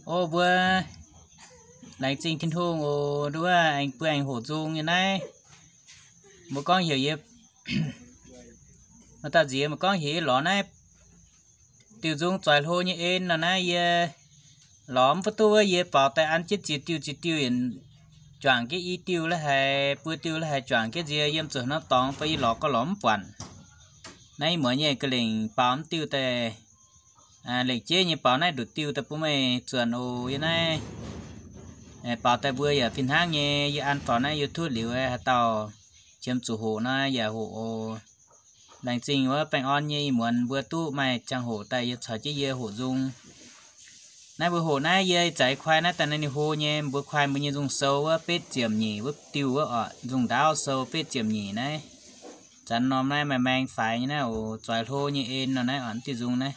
O mbuo laengz zingh Tin-Hungh oc, nduov aengx mbuo aengx hoqc nzung nyei naaiv. Mbuo gorngv heuc yie, maaih dauh nziex mbuo gorngv heuc yie lorz naaiv diuh nzung zoix hlo nyei en nor naaiv yie lorz mv baac duqv wuov yie baaux daaih an jienv ziex diuh ziex diuh yietc juangc jienv i diuh la'haic buo diuh la'haic juangc jienv nziex yiem zuqc norm dorngx bun yie lorz gorx lorz mv buatc. Naaiv ih muonz yie ga'lengc baaux mv diuh daaih, lengc jeiv nyei baaux naaiv nduqc diuh daaih bun meih zuonc oc. Yie naaiv baaux daaih mbuo yaac fih hnangv nyei, yie an faaux naaiv YouTube liuz haaix dauh qiemx zuqc hoqc nor yaac hoqc oc. Laengz zingh wuov baengh orn nyei ih muonz mbuo duqv maaih ziangh hoc daaih yie caux jienv yie hoqc nzung. Naaiv mbuo hoqc naaiv yie za'eix kuaai naaiv daaih naaiv ninh hlo nyei, mbuo kuaai mbuo nyei nzung sou wuov betv ziepc nyeic wuov diuh wuov oc, nzung ndaauv sou betv ziepc nyeic naaiv. Zanc norm naaiv maaih maeng faix nyei naaiv oc, zoix hlo nyei en nor naaiv oc, diuh nzung naaiv.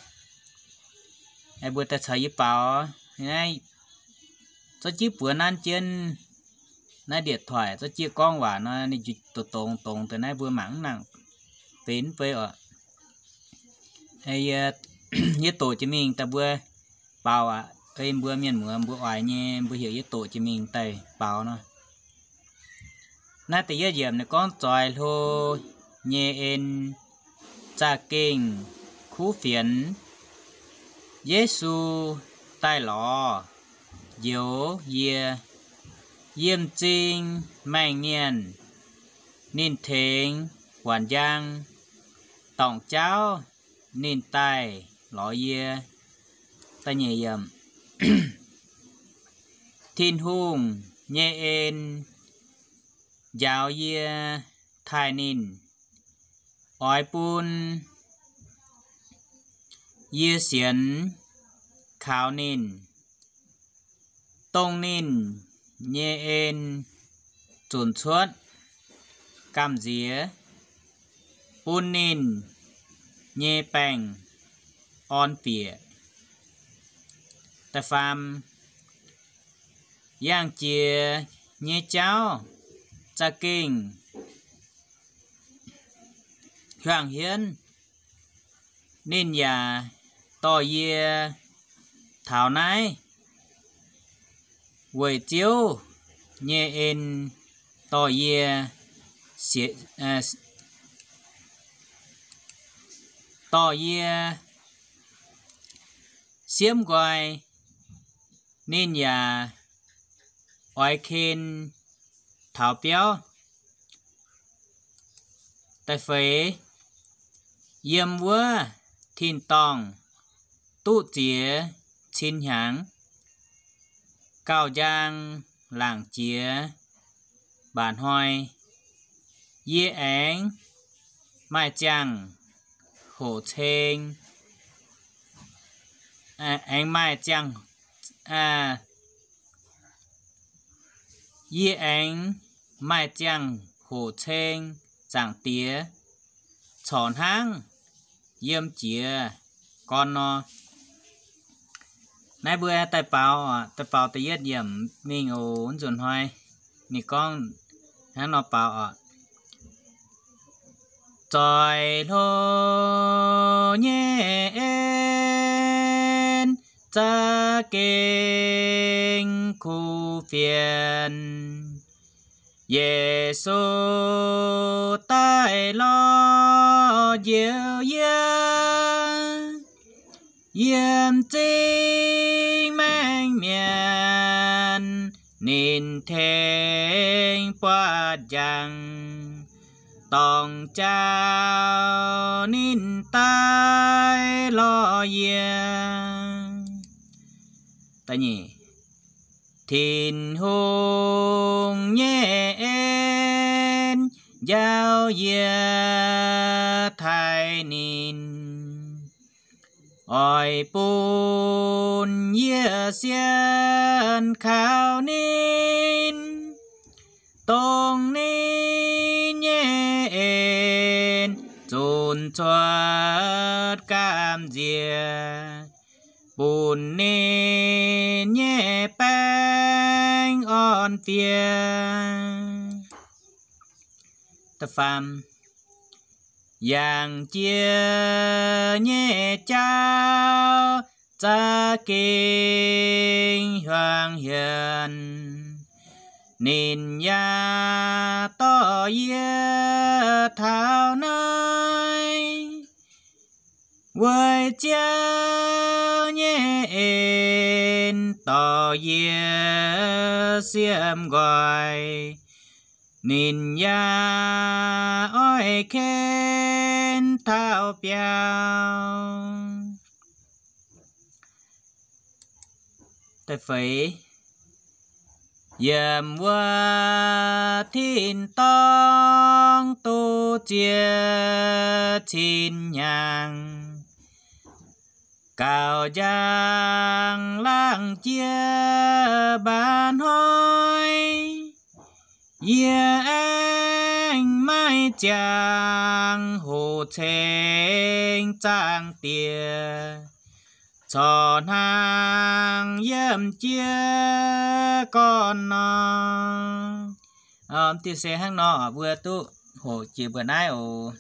Mbuo daaih caux yie baaux naaiv, zorqv jienv buoz nanv jienv naaiv điện thoại, zorqv jienv gorngv waac nor ninh dongx dongx deix naaiv mbuo mangc mv nangc, benx mv bei oc. Yie doqc jiex mingh daaih mbuo baaux aqv. Ei mbuo mienh muoz mbuo oix nyei mbuo heuc yie doqc jiex mingh daaih baaux nor. Naaiv da'yietv yiemc ninh gorngv zoix hlo nyei en, za'gengh kuv fienx. Yesu daaih lorz njoux yie, yiem m'zing maengh mienh, ninh tengx buatc njang, dorngc jauv ninh daaih lorz yie. Da'nyeic yiemc, Tin-Hungh nyei en njaaux yie taaih ninh, oix bun yie sienx kaux ninh, dongh ninh nyei en zunc cuotv gamh nziex, bun ninh nyei baengc orn bieqc. Da'faam, yangh jiex nyei jauv za'gengh hiuang hienv, ninh yaac dorh yie taux naaiv weic Ziouv nyei en dorh yie, dorh yie siemv nqoi, ninh yaac oix ken taux biauv. Da'feix, yiem wuov tin-dorngh duqv ziex cin hnyangx, gauh njang laangc jiex mba'hnoi, yie aengx maaih ziangh hoc ceng, aengx maaih ziangh, yie aengx maaih ziangh hoc ceng Zaangc Diex corc hnangv yiem jiez gorn nor. Naaiv mbuo daaih baaux, daaih baaux da'yietv yiemc mingh oc. Nzunc hnoi ninh gorngv hnangv nor baaux oc. Zoih hlo nyei en za'gengh kuv fienx. Yesu daaih lorz njoux yie, yiem m'zing maengh mienh ninh tengx buatc njang, dorngc jauv ninh daaih lorz yie. Tin-Hungh nyei en njaaux yie taaih ninh, oix bun yie sienx kaux ninh, dongh ninh nyei en zunc cuotv gamh nziex, bun ninh nyei baengc orn bieqc. Da'faam, yangh jiex nyei jauv za'gengh hiuang hienx. Ninh yaac dorh yie taux naaiv, weic Ziouv nyei en dorh yie sieqv nqoi. Ninh yaac oix ken taux biauv. Da'feix, yiem wuov tin-dorngh duqv ziex cin hnyangx, gauh njang laangh jiex mba'hnoi, yie aengx maiv ziangh hoc ceng Zaangc Diex corc hnangv yiem jiez gorn nor. Diuh se hnangv nor, mbuo duqv hoqc jiex mbuo naaiv oc.